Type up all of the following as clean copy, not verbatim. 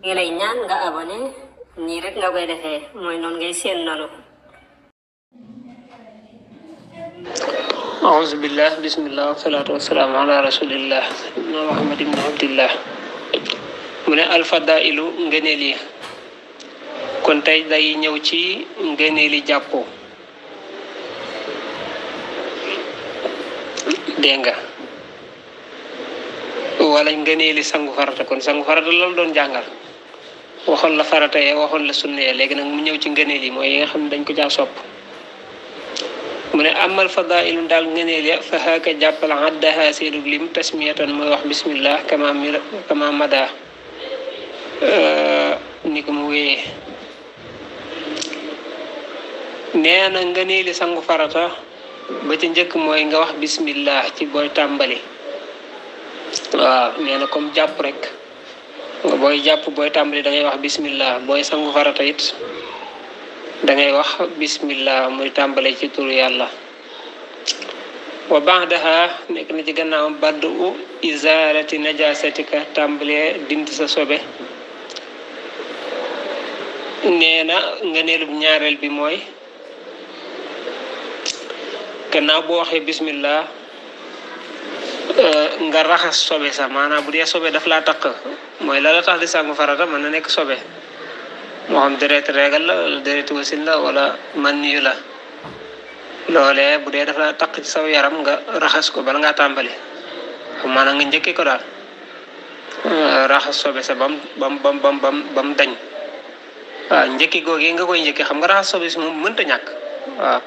ngi lay ñaan nga abonné nii rek nga koy defee mooy noonu ngay seen noonu. أعوذ بالله بسم الله والصلاة والسلام على رسول الله سيدنا محمد بن عبد الله mu ne alfadailu ngëneel yi kon tey day ñëw ci ngëneeli jàppoo dégg nga wala ngëneeli sangu farata kon sangu farata la doon jàngal waxoon la farata yee waxoon la sunna yee léegi nag mu ñëw ci ngëneel yi mooy yi nga xam ne dañ ko caa sopp mu ne amal fadailu daal ngëneel ya fa xaaka jàppal addaha seedug lim tasmiyatan mooy wax bismillah kama mada ni ko mu wéyee nee na ngëneeli sangu farata ba ca njëkk mooy nga wax bismillah ci booy tàmbali waaw nee na comme jàpp rek booy jàpp booy tàmbali da ngay wax bismillah booy sangu farata it da ngay wax bismillah muy tàmbale ci turu yàlla wa ba'daha nekk na ci gannaaw baddu izalati najasatika tàmbalee dindi sa sobe nee na ngëneelub ñaareel bi mooy gannaaw boo waxee bismillah nga raxas sobe sa maanaam bu dee sobe daf laa takk mooy la tax di sangu farata mën na nekk sobe moo xam deret régal la wala deret wasin la wala man yu la loolee bu dee daf laa takk ci saw yaram nga raxas ko bala ngaa tàmbali maanaam nga njëkkee ko daal raxas sobe sa bam dañ waaw njëkki googee nga koy njëkkee xam nga raxas sobe si moom mënta ñàkk waaw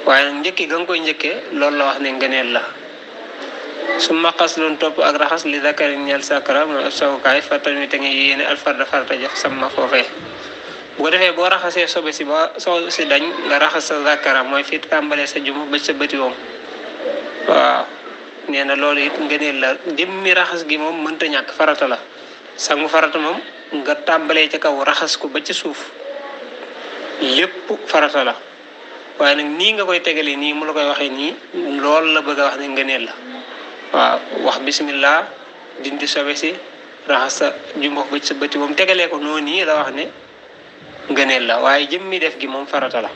waaye nag njëkki ga nga koy njëkkee loolu la wax ne ngëneel la su maqas loon topp ak raxas li zakari ñeel sakara mooy ab sawukaay fatami te nga yéene alfarda farata jox sama foofee bu ko defee boo raxasee sobe si ba soo si dañ nga raxas sa zakara mooy fi tàmbalee sa jumb ba sa bëti woom waaw nee na loolu it ngëneel la jëmmi raxas gi moom mënta ñàkk farata la sangu farata moom nga tàmbalee ca kaw raxas ko ba ci suuf lépp farata la waaye nag nii nga koy tegalee nii mu la koy waxee nii loolu la bëgg a wax ne ngëneel la waaw wax bismillah dindi sobe si raxas sa jumbox ba ci sa bëti moom tegalee ko noonu nii la wax ne ngëneel la waaye jëmmi def gi moom farata la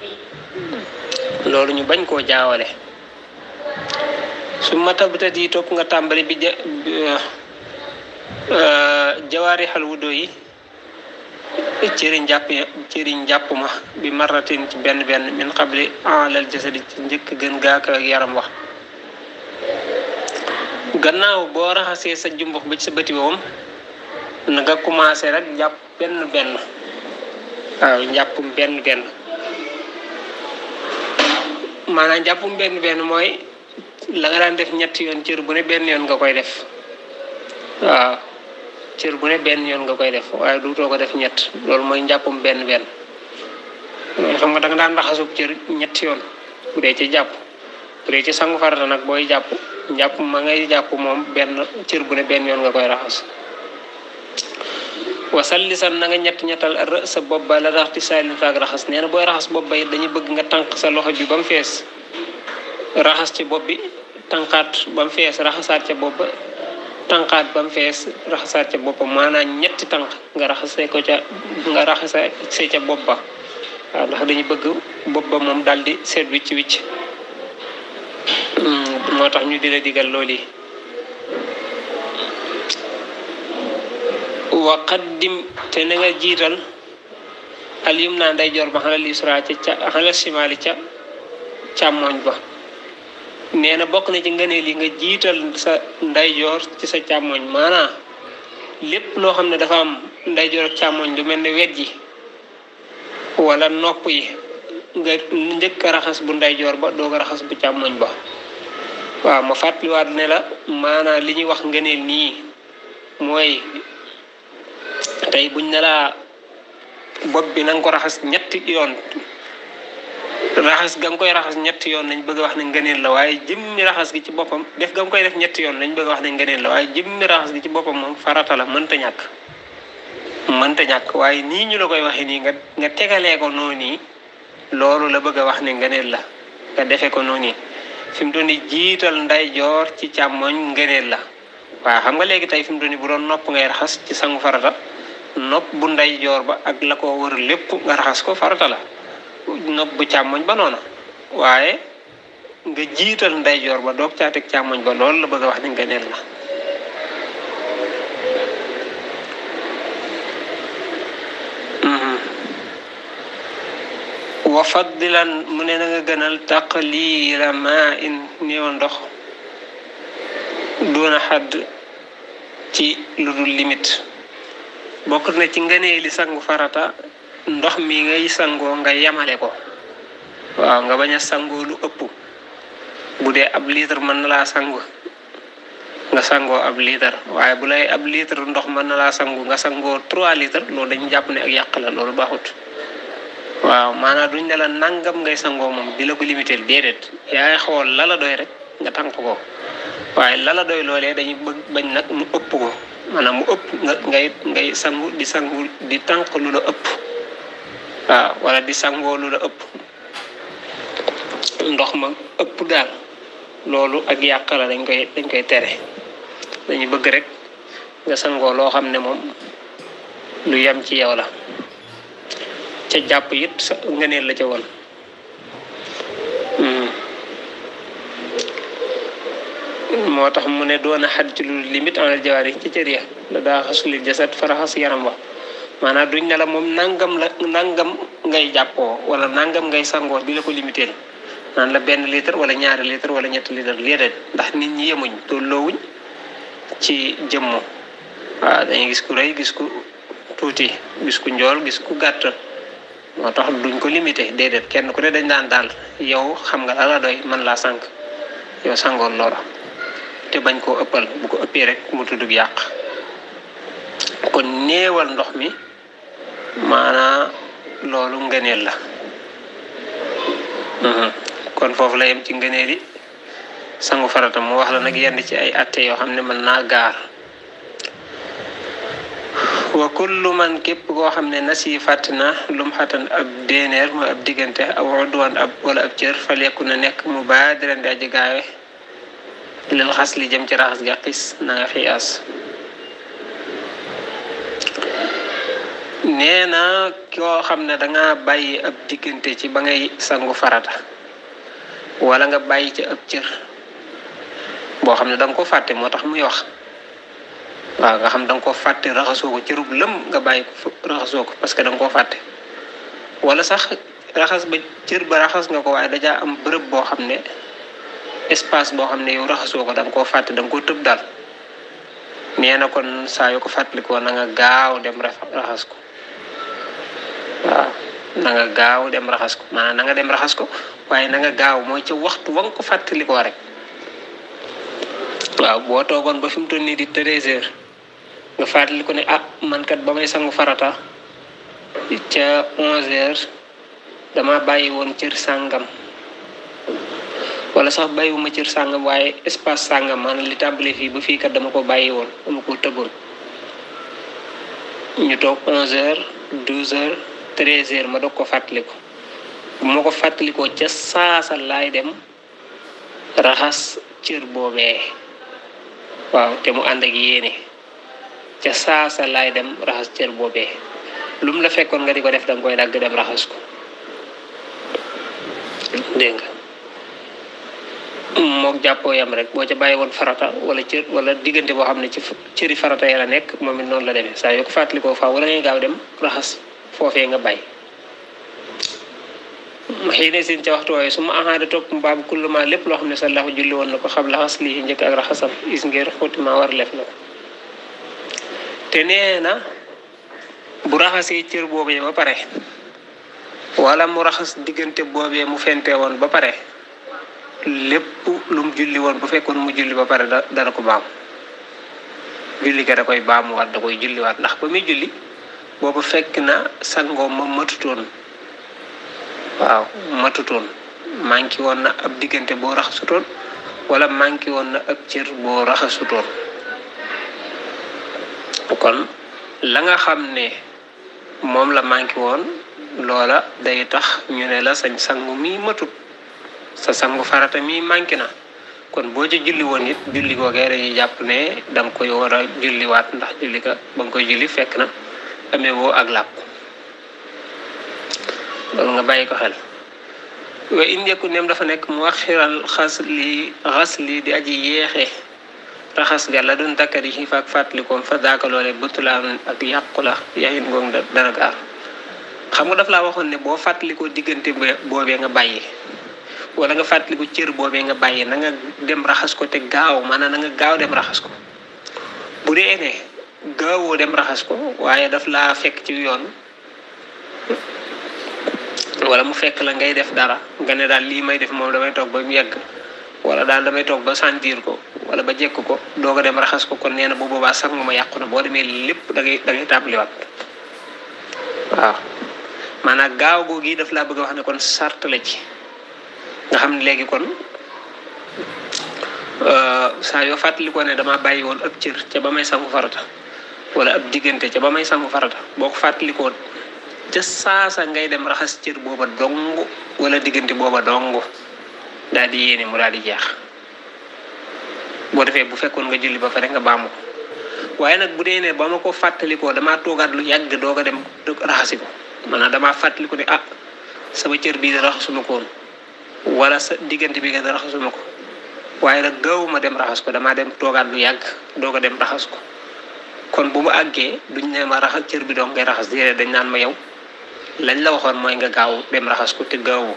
loolu ñu bañ koo jaawale su ma tabtat yi topp nga tàmbali bi jawaari xal wudo yi cëri njàpp ma bi maratin ci benn min xabli alal jasadi ci njëkk gën gaaka ak yaram wax gannaaw boo raxasee sa jumbox ba ci sa bëti woom na nga commencé rek jàpp benn waaw njàppum benn maanaam njàppum benn mooy la nga daan def ñetti yoon cër bu ne benn yoon nga koy def waaw cër bu ne benn yoon nga koy def waaye duutoo ko def ñett loolu mooy njàppum benn xam nga da nga daan raxasub cër ñetti yoon bu dee ci jàpp bu dee ci sangu farata nag booy jàpp ma ngay jàpp moom benn cër bu ne benn yoon nga koy raxas wasallisan na nga ñettal sa bopp ba la tax ti saalin faak raxas nee na booy raxas bopp ba it dañuy bëgg nga tànk sa loxo bi ba mu fees raxas ci bopp bi tànqaat ba mu fees raxasaat ca bopp ba tànqaat ba mu fees raxasaat ca boppam maanaam ñetti tànk nga raxasee ca bopp ba waaw ndax dañu bëgg bopp ba moom daal di seet wicc moo tax ñu di la digal loolu yi wa qaddim te na nga jiital al yumna ndeyjoor ba xalal yusra xalal simaali ca càmmoñ ba nee na bokk na ci ngëneel yi nga jiital sa ndeyjoor ci sa càmmoñ maanaam lépp loo xam ne dafa am ndeyjoor ak càmmoñ lu mel ne wet yi wala nopp yi nga njëkk a raxas bu ndeyjoor ba doog a raxas bu càmmoñ ba waaw ma fàttaliwaat ne la maanaam li ñuy wax ngëneel nii mooy tey buñ ne laa bopp bi na nga ko raxas ñetti yoon raxas ga nga koy raxas ñetti yoon lañ bëgg a wax ne ngëneel la waaye jëmmi raxas gi ci boppam def ga nga koy def ñetti yoon lañ bëgg a wax ne ngëneel la waaye jëmmi raxas gi ci boppam moom farata la mënta ñàkk waaye nii ñu la koy waxee nii nga tegalee ko noonu nii loolu la bëgg a wax ne ngëneel la nga defee ko noonu nii fi mu doon jiital ndeyjoor ci càmmoñ ngëneel la waaw xam nga léegi tey fi mu doon bu doon nopp ngay raxas ci sangu farata nopp bu ndeyjoor ba ak la ko wër lépp nga raxas ko farata la nopp bu càmmoñ ba noona waaye nga jiital ndeyjoor ba doog caa teg càmmoñ ba loolu la bëgg a wax ni nga neel la wa faddilan mu ne na nga gënal taqliila maa in néew ndox doona xadd ci lu dul limite bokk na ci ngënee li sangu farata ndox mi ngay sangoo nga yamale ko waaw nga bañ a sangoo lu ëpp bu dee ab litre mën na laa sangu nga sangoo ab litre waaye bu lay ab litre ndox mën na laa sangu nga sangoo 3 litres loolu dañu jàpp ne ak yàq la loolu baaxut waaw maanaam duñ ne la nangam ngay sangoo moom di la ko limité déedéet yaay xool la la doy rek nga tànk ko waaye la la doy loolee dañuy bëgg bañ nag mu ëpp ko maanaam mu ëpp nga ngay sangu di tànk lu la ëpp waaw wala di sangoo lu la ëpp ndox ma ëpp daal loolu ak yàq la dañ koy tere dañu bëgg rek nga sangoo loo xam ne moom lu yem ci yow la ca jàpp it sa ngëneel la ca woon moo tax mu ne doon a xad ci lu limite en jawaar yi ci cër ya la daa xasulil jasad faraxas yaram wa maanaam duñ ne la moom nangam ngay jàppoo wala nangam ngay sangoo di la ko limité naan la 1 litre wala 2 litre wala 3 litre léeg-léeg ndax nit ñi yemuñ tolloowuñ ci jëmmo waaw dañuy gis ku rëy gis ku tuuti gis ku njool gis ku gàtt moo tax duñ ko limité déedéet kenn ku ne dañ daan daal yow xam nga la doy man laa sànq yow sangoon loola te bañ koo ëppal bu ko ëppee rek mu tuddug yàq kon néewal ndox mi maanaa loolu ngëneel la kon foofu la yem ci ngëneel yi sangu farata mu wax la nag yenn ci ay atte yoo xam ne mën naa gaar wa kullu man képp koo xam ne nasi fàtt na lum xatan ab déenéer mooy ab diggante aw udwan ab wala ab cër fa lekku na nekk mu baa dirandi aji gaawe lil xas li jëm ci raxas ga xis na nga xiyaas nee na koo xam ne danga bàyyi ab diggante ci ba ngay sangu farata wala nga bàyyi ci ab cër boo xam ne danga ko fàtte moo tax muy wax waaw nga xam danga ko fàtte raxasoo ko cërub lëm nga bàyyi ko raxasoo ko parce que danga koo fàtte wala sax raxas ba cër ba raxas nga ko waaye dajaa am bërëb boo xam ne espace boo xam ne yow raxasoo ko danga koo fàtte danga koo tëb daal nee na kon saa yu ko fàttalikoo na nga gaaw dem raxas ko waaw na nga gaaw dem raxas ko maanaam na nga dem raxas ko waaye na nga gaaw mooy ca waxtu wa nga ko fàttalikoo rek waaw boo toogoon ba fi mu toll nii di 13h nga fàttali ko ne man kat ba may sangu farata ca 11h dama bàyyi woon cër sàngam wala sax bàyyiwuma cër sàngam waaye espace sàngam maanaam li tàmbalee fii ba fii kat dama ko bàyyi woon dama ko tëboon ñu toog 11h 12h 13h ma doog ko fàttaliku bu ma ko fàttalikoo ca saasa laay dem raxas cër boobee waaw te mu ànd ak yéene ca saasa laay dem raxas cër boobee lu mu la fekkoon nga di ko def danga koy dagg dem raxas ko dégg nga mook jàppoo yam rek boo ca bàyyi woon farata wala cër wala diggante boo xam ne ci cëri farata ya la nekk moom it noonu la demee saa yoo ko fàttalikoo faaw wala ngay gaaw dem raxas foofee nga bàyyi xëy na seen ca waxtu waaye su ma axaada topp mbaabu kulluma lépp loo xam ne sallahu julli woon na ko xam laxas lii njëkk ak raxasam is ngir xóotima war lef na ko te nee na bu raxasee cër boobee ba pare wala mu raxas diggante boobee mu fente woon ba pare lépp lu mu julli woon bu fekkoon mu julli ba pare dana ko baam julli ga da koy baamuwaat da koy julliwaat ndax ba muy julli boobu fekk na sangoom ma matutoon waaw matutoon manqué woon na ab diggante boo raxasutoon wala manqué woon na ab cër boo raxasutoon kon la nga xam ne moom la manqué woon loola day tax ñu ne la sañ sangu mi matut sa sangu farata mi manqué na kon boo ca julli woon it julli googee dañuy jàpp ne danga koy war a julliwaat ndax julli ka ba nga koy julli fekk na amee woo ak làpp loolu nga bàyyi ko xel wa in yakku nem dafa nekk mu waxiral xas li di aji yeexe raxas ga la doon dakkar yi faak fàttalikoom fa daaka loole bëttulaan ak yàqu la yaxin ngoog dana gaar xam nga daf laa waxoon ne boo fàttalikoo diggante boobee nga bàyyi wala nga fàttaliku cër boobee nga bàyyi na nga dem raxas ko te gaaw maanaam na nga gaaw dem raxas ko bu dee ne gaawoo dem raxas ko waaye daf laa fekk ci yoon wala mu fekk la ngay def dara nga ne daal lii may def moom damay toog ba mu yegg wala daal damay toog ba sentir ko wala ba jekk ko doog a dem raxas ko kon nee na bu boobaa sangu ma yàqu na boo demee lépp da ngay tàmbaliwaat waaw maanaam gaaw googu daf laa bëgg a wax ne kon sart la ci nga xam ne léegi kon saa yoo fàttali ko ne dama bàyyi woon ab cër ca ba may sangu farata wala ab diggante ca ba may sangu farata boo ko fàttalikoo ca saasa ngay dem raxas cër booba dong wala diggante booba dong daal di yéene mu daal di jeex boo defee bu fekkoon nga julli ba pare nga baamu ko waaye nag bu dee ne ba ma ko fàttalikoo damaa toogaat lu yàgg doog a dem raxasi ko maanaam damaa fàttaliku ne sama cër bii da raxasuma ko woon wala sa diggante bi nga da raxasuma ko waaye nag gaawuma dem raxas ko damaa dem toogaat lu yàgg doog a dem raxas ko kon bu mu àggee duñ ne ma raxas cër bi doog ngay raxas déedéet dañ naan ma yow lañ la waxoon mooy nga gaaw dem raxas ko te gaawoo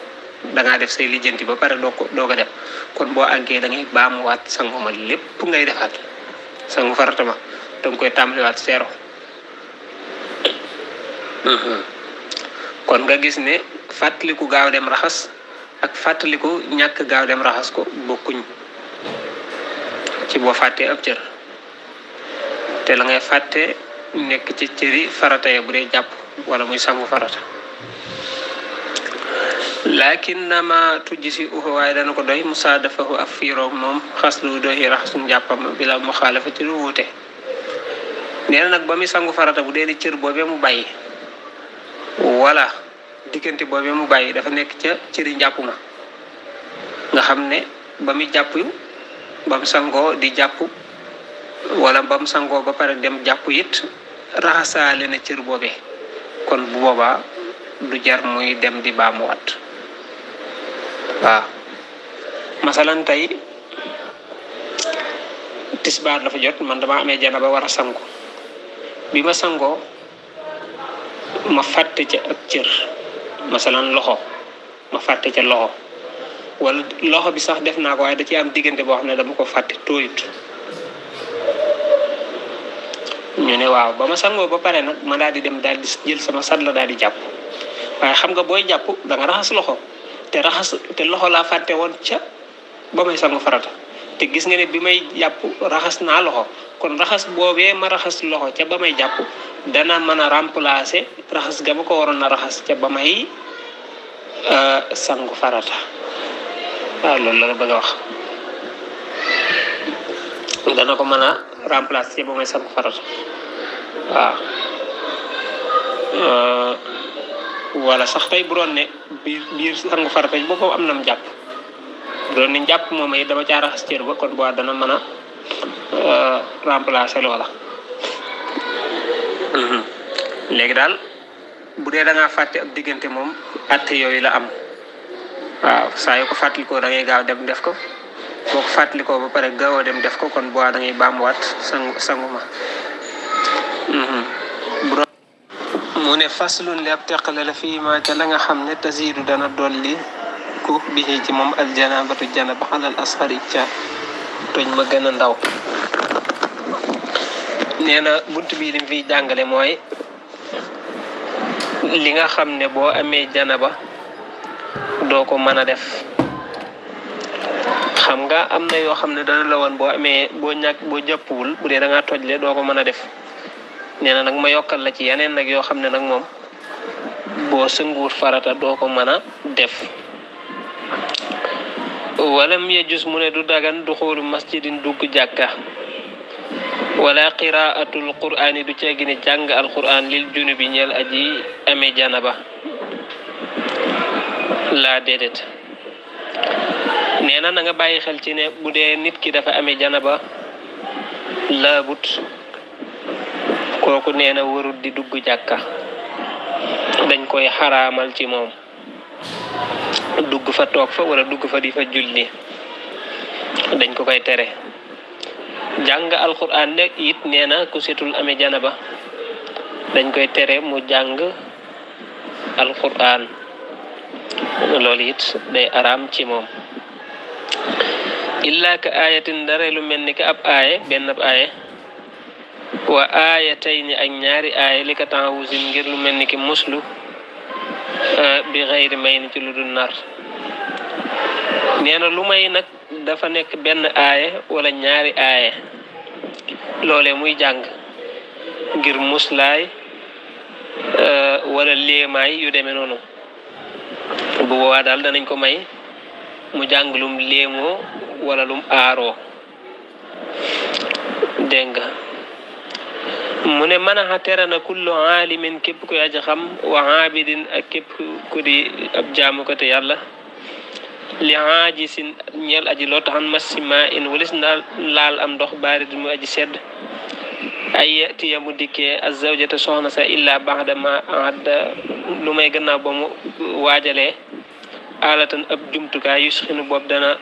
dangaa def say lijjanti ba pare doog a dem kon boo àggee da ngay baamuwaat sangu ma lépp ngay defaat sangu farata ma danga koy tàmbaliwaat zéro kon nga gis ne fàttaliku gaaw dem raxas ak fàttaliku ñàkk gaaw dem raxas ko bokkuñ ci boo fàttee ab cër te la ngay fàtte nekk ci cëri farata ya bu dee jàpp wala muy sangu farata lakin nama tujj si waaye dana ko doy musa dafahu ak fiiroom moom xas lu doy raxasum jàppam bi la mu xaalafa ci lu wuute nee na nag ba muy sangu farata bu dee di cër boobee mu bàyyi wala diggante boobee mu bàyyi dafa nekk ca cëri njàpp ma nga xam ne ba muy jàpp ba mu sangoo di jàpp wala ba mu sangoo ba pare dem jàpp it raxasaale na cër boobee kon bu boobaa du jar muy dem di baamuwaat waaw masalan tey tisbaar dafa jot man dama amee janaba war a sangu bi ma sangoo ma fàtte ca ak cër masalan loxo ma fàtte ca loxo wala loxo bi sax def naa ko waaye da ci am diggante boo xam ne dama ko fàtte tooyut ñu ne waaw ba ma sangoo ba pare nag ma daal di dem daal di jël sama satla daal di jàpp waaye xam nga booy jàpp da nga raxas loxo te loxo laa fàtte woon ca ba may sangu farata te gis nga ne bi may jàpp raxas naa loxo kon raxas boobee ma raxas loxo ca ba may jàpp dana mën a remplacer raxas ga ma ko waroon a raxas ca ba may sangu farata waaw loolu la bëgg a wax dana ko mën a remplacer ca ba may sangu farata waaw wala sax tey bu doon ne biir sangu farata yi boppam am na mu jàpp bu doon ne jàpp moom it dama caa raxas cër ba kon boo dana mën a remplacer loola léegi daal bu dee da ngaa fàtte ab diggante moom atte yooyu la am waaw saa yoo ko fàttalikoo da ngay gaaw dem def ko boo ko fàttalikoo ba pare gaawoo dem def ko kon boo da ngay baamuwaat sangu ma mu ne faslun li ab teqale la fii ma ca la nga xam ne tasiidu dana dolli ku bi ci moom al janabatu janaba xalal asxari ca tooñ ma gën a ndaw nee na bunt bii lim fiy jàngale mooy li nga xam ne boo amee janaba doo ko mën a def xam nga am na yoo xam ne dana la woon boo jàppuwul bu dee da ngaa tojle doo ko mën a def nee na nag ma yokkal la ci yeneen nag yoo xam ne nag moom boo sënguwut farata doo ko mën a def walam yajus mu ne du dagan du xoolu masjidin dugg jàkka wala qiraatul qur'ani du ceegi ne jàng alquran lil junubi ñeel aji amee janaba laa déedéet nee na nga bàyyi xel ci ne bu dee nit ki dafa amee janaba laabut kooku nee na warul di dugg jàkka dañ koy xaraamal ci moom dugg fa toog fa wala dugg fa di fa julli dañ ko koy tere jàng alquran nekk it nee na ku setul amee janaba dañ koy tere mu jàng alquran loolu it day araam ci moom illa ka ayatin dara lu mel ni ka ab aaye benn ab aaye wa aayatayni ak ñaari aaye li ka taawusin ngir lu mel ni ki muslu bi xayri may ni ci lu dul nar nee na lu may nag dafa nekk benn aaye wala ñaari aaye loole muy jàng ngir muslaay wala léemaay yu demee noonu bu boobaa daal danañ ko may mu jàng lum léemoo wala lum aaroo dégg nga mu ne mën a tere na kullu aalimin képp koy aji xam wa aabidin ak képp ku di ab jaamukate yàlla li aajisin ñeel aji loo taxan masima in walis na laal am ndox baarid mu aji sedd ay yatiya mu dikkee azawjata soxna sa illa baxda ma adda lu may gannaaw ba mu waajalee alatan ab jumtukaay yusxinu boobu dana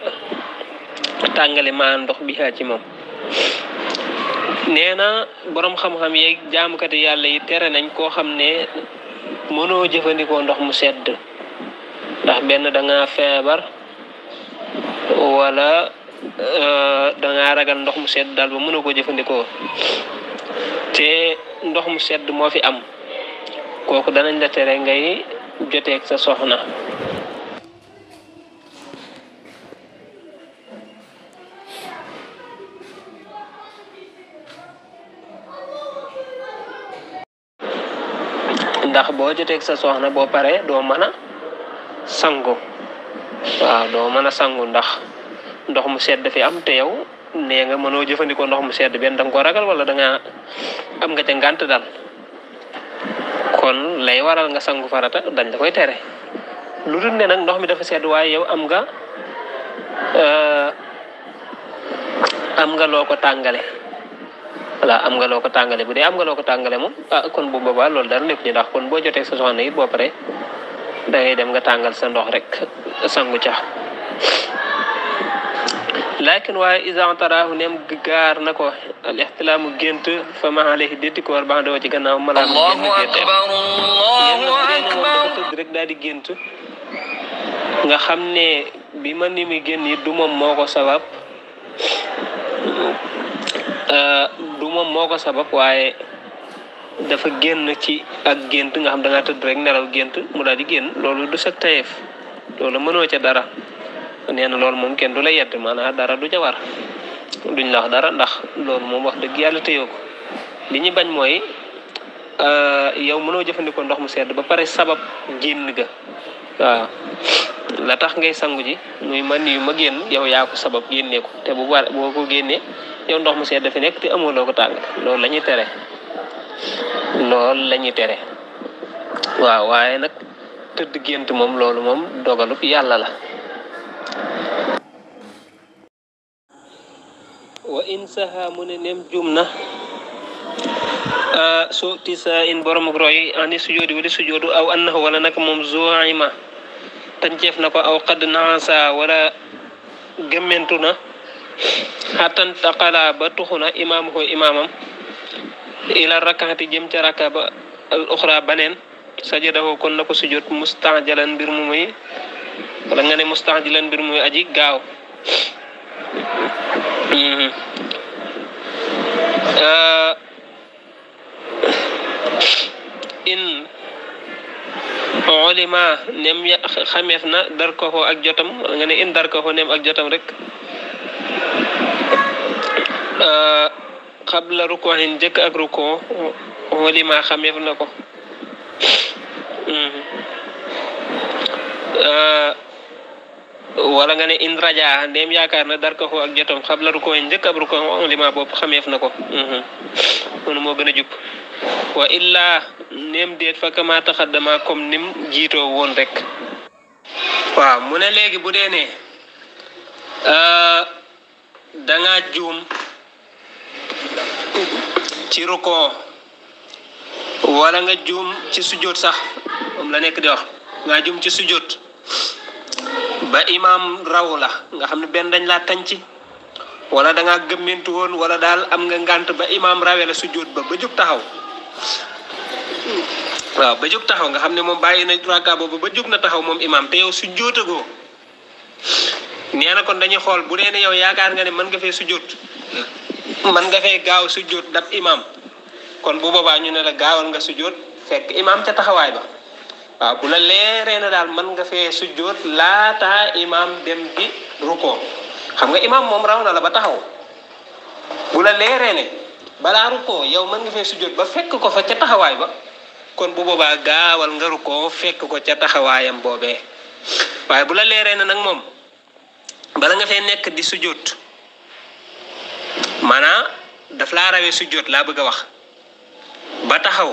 tàngale ma ndox bi xaa ci moom nee na boroom xam-xam yeeg jaamukati yàlla yi tere nañ koo xam ne mënoo jëfandikoo ndox mu sedd ndax benn da nga feebar wala da nga ragal ndox mu sedd daal ba mënoo koo jëfandikoo te ndox mu sedd moo fi am kooku danañ la tere ngay joteeg sa soxna ndax boo joteeg sa soxna boo paree doo mën a sangu waaw doo mën a sangu ndax ndox mu sedd fi am te yow nee nga mënoo jëfandikoo ndox mu sedd benn da nga ko ragal wala da nga am nga ca ngànt dal kon lay waral nga sangu farata dañ la koy tere lu dul ne nag ndox mi dafa sedd waaye yow am nga loo ko tàngale voilà am nga loo ko tàngale bu dee am nga loo ko tàngale moom kon bu boobaa loolu dara nekk ñu ndax kon boo jotee sa soxna it boo pare da ngay dem nga tàngal sa ndox rek sangu ca lakin waaye isan taraahu neem gaar na ko al ixtilaamu gént fa ma alayhi détti ko war baax doo ci gannaaw malaam tëdd rek daal di gént nga xam ne bi ma ni mi génn it du moom moo ko sabab waaye dafa génn ci ak gént nga xam da nga tëdd rek nelaw gént mu daal di génn loolu du sa tayeef loolu mënoo ca dara nee na loolu moom kenn du la yedd maanaam dara du ca war duñ la wax dara ndax loolu moom wax dëgg yàlla téyoo ko li ñu bañ mooy yow mënoo jëfandikoo ndox mu sedd ba pare sabab génn ga waaw la tax ngay sangu ji muy man yu ma génn yow yaa ko sabab génnee ko te boo ko génnee yow ndox mu sedd fi nekk te amoo loo ko tàng loolu la ñuy tere waaw waaye nag tëdd gént moom loolu moom dogalub yàlla la wa in saha mu ne nem jum na so tisa in borom roy ani sujudi wala sujudu aw annahu wala nak moom zuima tanceef na ko aw qad naasa wala gëmmentu na xatan taqala ba tuxuna imaamu ko imaamam ila rakati jëm ca rakka ba al uxra baneen sajadahu kon na ko sujud mustajalan mbir mu muy wala nga ne mustajalan mbir muy aji gaaw in ulima nem xameef na dar ko ak jotam wala nga ne in dar ko nem ak jotam rek qabla rukuhin jëkk ak ruko ulima xameef na ko wala nga ne in raja ndem yaakaar na dar ko ak jotam qabla rukuhin jëkk ak ruko ulima bopp xameef na ko noonu moo gën a jub wa illa nem déet fa kama taxaddama comme nim jiitoo woon rek waaw mu ne léegi bu dee ne danga juum ci ruko wala nga juum ci sujjóot sax moom la nekk di wax nga juum ci sujjóot ba imam raw la nga xam ne benn dañ laa tànc wala da ngaa gëmmentu woon wala daal am nga ngànt ba imam rawee la sujjóot ba jóg taxaw waaw ba jóg taxaw nga xam ne moom bàyyi na rakka boobu ba jóg na taxaw moom imam te yow sujjóotagoo nee na kon dañuy xool bu dee ne yow yaakaar nga ne mën nga fee sujjóot mën nga fee gaaw sujjóot dab imam kon bu boobaa ñu ne la gaawal nga sujjóot fekk imam ca taxawaay ba waaw bu la leeree na daal mën nga fee sujjóot laata imam dem di rukkoo xam nga imam moom raw na la ba taxaw bu la leeree ne balaa rukkoo yow mën nga fee sujjóot ba fekk ko fa ca taxawaay ba kon bu boobaa gaawal nga rukkoo fekk ko ca taxawaayam boobee waaye bu la leeree ne nag moom bala nga fee nekk di sujjóot maanaam daf laa rawee sujjóot laa bëgg a wax ba taxaw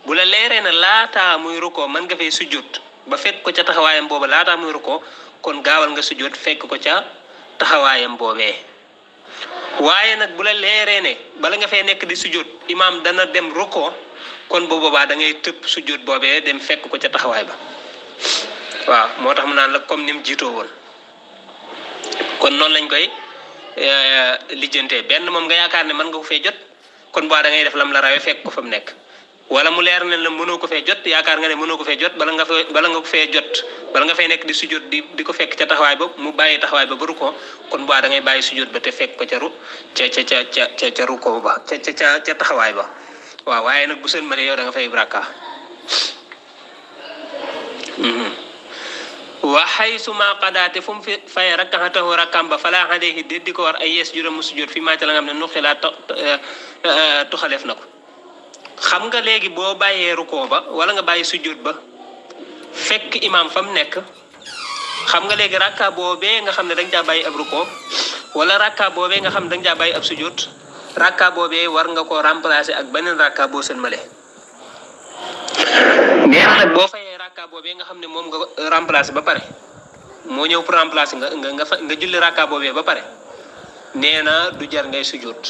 bu la leeree na laataa muy rukkoo mën nga fee sujjóot ba fekk ko ca taxawaayam booba laataa muy rukkoo kon gaawal nga sujjóot fekk ko ca taxawaayam boobee waaye nag bu la leeree ne bala nga fee nekk di sujjóot imaam dana dem rukkoo kon bu boobaa da ngay tëb sujjóot boobee dem fekk ko ca taxawaay ba waaw moo tax mu naan la comme ni mu jiitoo woon kon noonu lañ koy lijjantee benn moom nga yaakaar ne mën nga ko fee jot kon boo da ngay def lam la rawee fekk ko fa mu nekk wala mu leer ne la mënoo ko fee jot yaakaar nga ne mënoo ko fee jot bala nga ko fee jot bala nga fay nekk di sujjóot di ko fekk ca taxawaay ba mu bàyyi taxawaay ba rukkoo kon boo da ngay bàyyi sujjóot ba te fekk ko ca rukkoo ba ca taxawaay ba waaw waaye nag bu seen mënee yow da nga fay rakka wa haysuma qadaate fu mu fi fay rakkaatahu rakkam ba falaa alayhi déet di ko war ay yees juróom mu sujjóot fi maa ca la nga xam ne nu xilaa tuxaleef na ko xam nga léegi boo bàyyee rukkoo ba wala nga bàyyi sujjóot ba fekk imam fa mu nekk xam nga léegi rakka boobee nga xam ne danga caa bàyyi ab rukkoo wala rakka boobee nga xam ne danga caa bàyyi ab sujjóot rakka boobee war nga koo remplacer ak beneen rakka boo seen male nee na nag boo fayee rakka boobee nga xam ne moom nga remplacer ba pare moo ñëw pour remplacer nga julli rakka boobee ba pare nee na du jar ngay sujjóot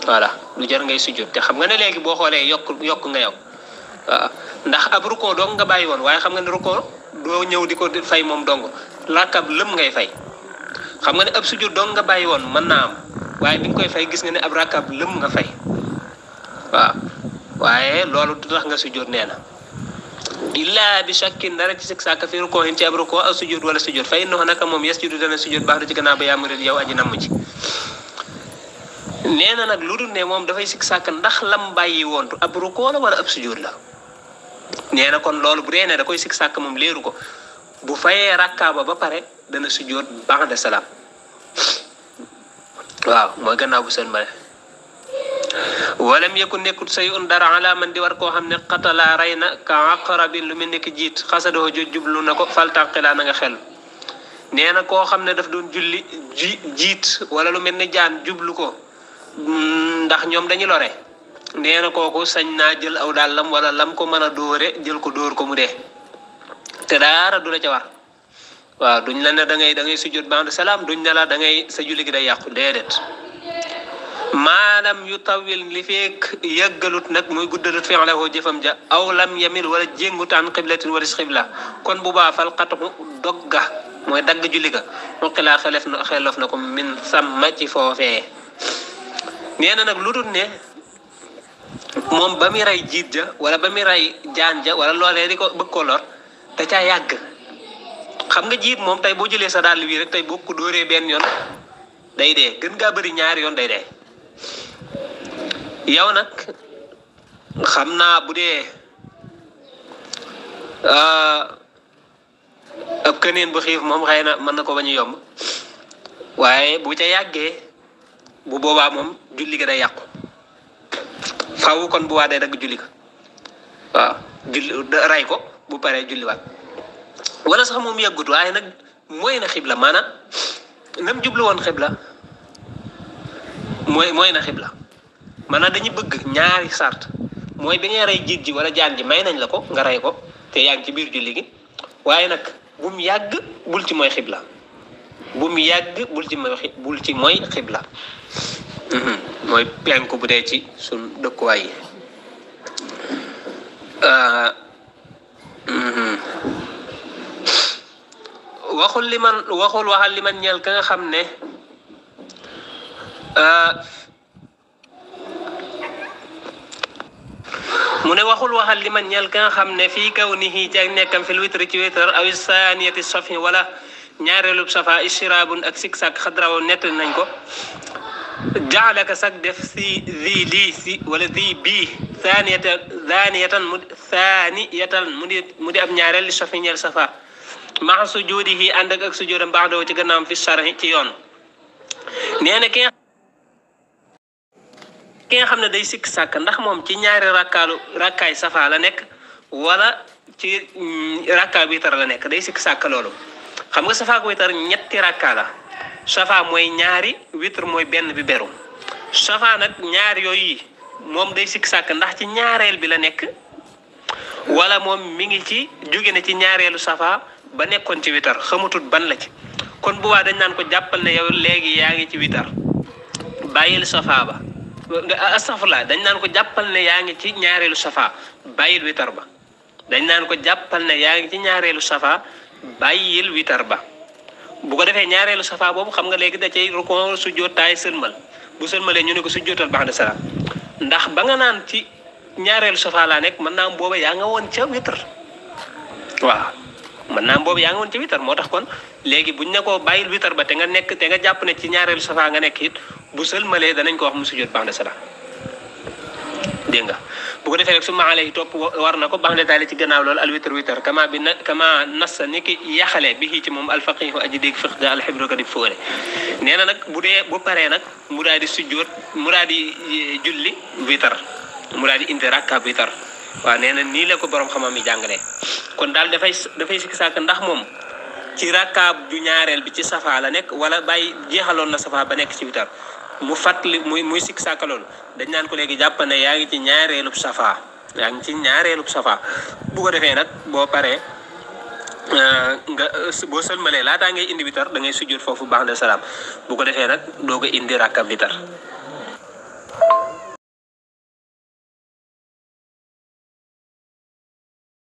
voilà du jar ngay sujjóot te xam nga ne léegi boo xoolee yokk nga yow waaw ndax ab rukkoo dong nga bàyyi woon waaye xam nga ne rukkoo doo ñëw di ko fay moom dong rakkab lëm ngay fay xam nga ne ab sujjóot dong nga bàyyi woon mën naa am waaye bi nga koy fay gis nga ne ab rakkab lëm nga fay waaw waaye loolu du tax nga sujjóot nee na illaa bi shakkin dara ci sik sàkk fi rukkoo hin ci ab rukkoo aw sujjóot wala sujjóot fay innahu naka moom yasjudu dana sujjóot baax du ci gannaaw ba yaa murid yow aji namm ci nee na nag lu dul ne moom dafay sik sàkk ndax lam bàyyi woon ab rukkoo la wala ab sujjóot la nee na kon loolu bu dee ne da koy sik sàkk moom leeru ko bu fayee rakka ba pare dana sujjóot ba'da salaam waaw mooy gannaaw bu seen male walam yakun nekkut sayun dara ala man di war koo xam ne xatalaa rey na ka aqrabin lu mel ne ki jiit xasadoo jublu na ko faltaqilaa na nga xel nee na koo xam ne daf doon julli jiit wala lu mel ne jaan jublu ko ndax ñoom dañu lore nee na kooku sañ naa jël aw dàllam wala lam ko mën a dóore jël ko dóor ko mu dee te dara du la ca war waaw duñ la ne da ngay sujjóot ba'da salaam duñ ne la da ngay sa julli gi day yàqu déedéet maalam yu tawil li feek yëggalut nag muy guddalut fi'lahu jëfam ja aw lam yamil wala jéngut an qiblatin walis qibla kon bu baa fal xatu dogga mooy dagg julli ga muqilaa xelof na ko min sàmma ci foofee nee na nag lu dul ne moom ba muy rey jiit ja wala ba muy rey jaan ja wala loolee di ko bëgg ko lor da caa yàgg xam nga jiit moom tey boo jëlee sa dàll wi rek tey boo ko dóoree benn yoon day dee gën ngaa bëri ñaari yoon day dee yow nag xam naa bu dee ab keneen bu xiif moom xëy na mën na ko bañ a yomb waaye bu ca yàggee bu boobaa moom julli ga day yàqu faaw kon bu waa day dagg julli ga waaw julli ray ko bu paree julliwaat wala sax moom yàggut waaye nag mooy na xibla maanaam nam jublu woon xibla mooy na xibla maanaam dañu bëgg ñaari sart mooy bi ngay rey jiit ji wala jaan ji may nañ la ko nga rey ko te yaa ngi ci biir julli gi waaye nag bu mu yàgg bul ci mooy xibla bu mu yàgg bul ci mooy xibla mooy penku bu dee ci suñ dëkkuwaay yi waxul waxal liman ñeel ka nga xam ne mu ne waxul waxal liman ñeel ka nga xam ne fii kaw nihi ci ak nekkam fil witri ci witr aw saniyati safi wala ñaareelub safa istirabun ak sik sak xadraw nett nañ ko jaalaka sak def si zi lii si wala zi bii thaniyatan mu di ab ñaareel li safi ñeel safa maa sujudihi ànd ak sujudam baax doo ci gannaam fi sharhi ci yoon nee na ki nga xam ne day sikk sàkk ndax moom ci ñaari rakkaay safa la nekk wala ci rakkaa witar la nekk day sikk sàkk loolu xam nga safa ak witar ñetti rakkaa la safa mooy ñaari witar mooy benn bi beru safa nag ñaari yooyu moom day sikk sàkk ndax ci ñaareel bi la nekk wala moom mi ngi ci jóge na ci ñaareelu safa ba nekkoon ci witar xamatut ban la ci kon bu waa dañ naan ko jàppal ne yow léegi yaa ngi ci witar bàyyil safa ba astafurlah dañ naan ko jàppal ne yaa ngi ci ñaareelu safa bàyyil witar ba dañ naan ko jàppal ne yaa ngi ci ñaareelu safa bàyyil witar ba bu ko defee ñaareelu safa boobu xam nga léegi da cay rukon sujjóot taay sëlmal bu sëlmalee ñu ne ko sujjóotal ba'da salaam ndax ba nga naan ci ñaareelu safa laa nekk mën naa am booba yaa nga woon ca witar waaw mën naa am boobu yaa nga woon ca witar moo tax kon léegi buñ ne ko bàyyil witar ba te nga jàpp ne ci ñaareelu safa nga nekk it bu sëlmalee danañ ko wax mu sujjóot ba'da salaam dégg nga bu ko defee rek su ma alayhi topp war na ko baax na daal ci gannaaw loolu al witar kama nas ni ki yaxale bi ci moom alfaqihu aji dégg fiq ga alxibru ka di fóore nee na nag bu paree nag mu daal di sujjóot mu daal di julli witar mu daal di indi rakka witar waaw nee na nii la ko borom xam-xam yi jàngalee kon daal dafay sikki sàkk ndax moom ci rakka ju ñaareel bi ci safa la nekk wala bàyyi jeexaloon na safa ba nekk ci witar mu fàttali muy sikk sàkk loolu dañ naan ko léegi jàpp ne yaa ngi ci ñaareelub safa bu ko defee nag boo paree boo sëlmalee laataa ngay indi witar da ngay sujjóot foofu ba'da salaam bu ko defee nag doo ko indi rakka witar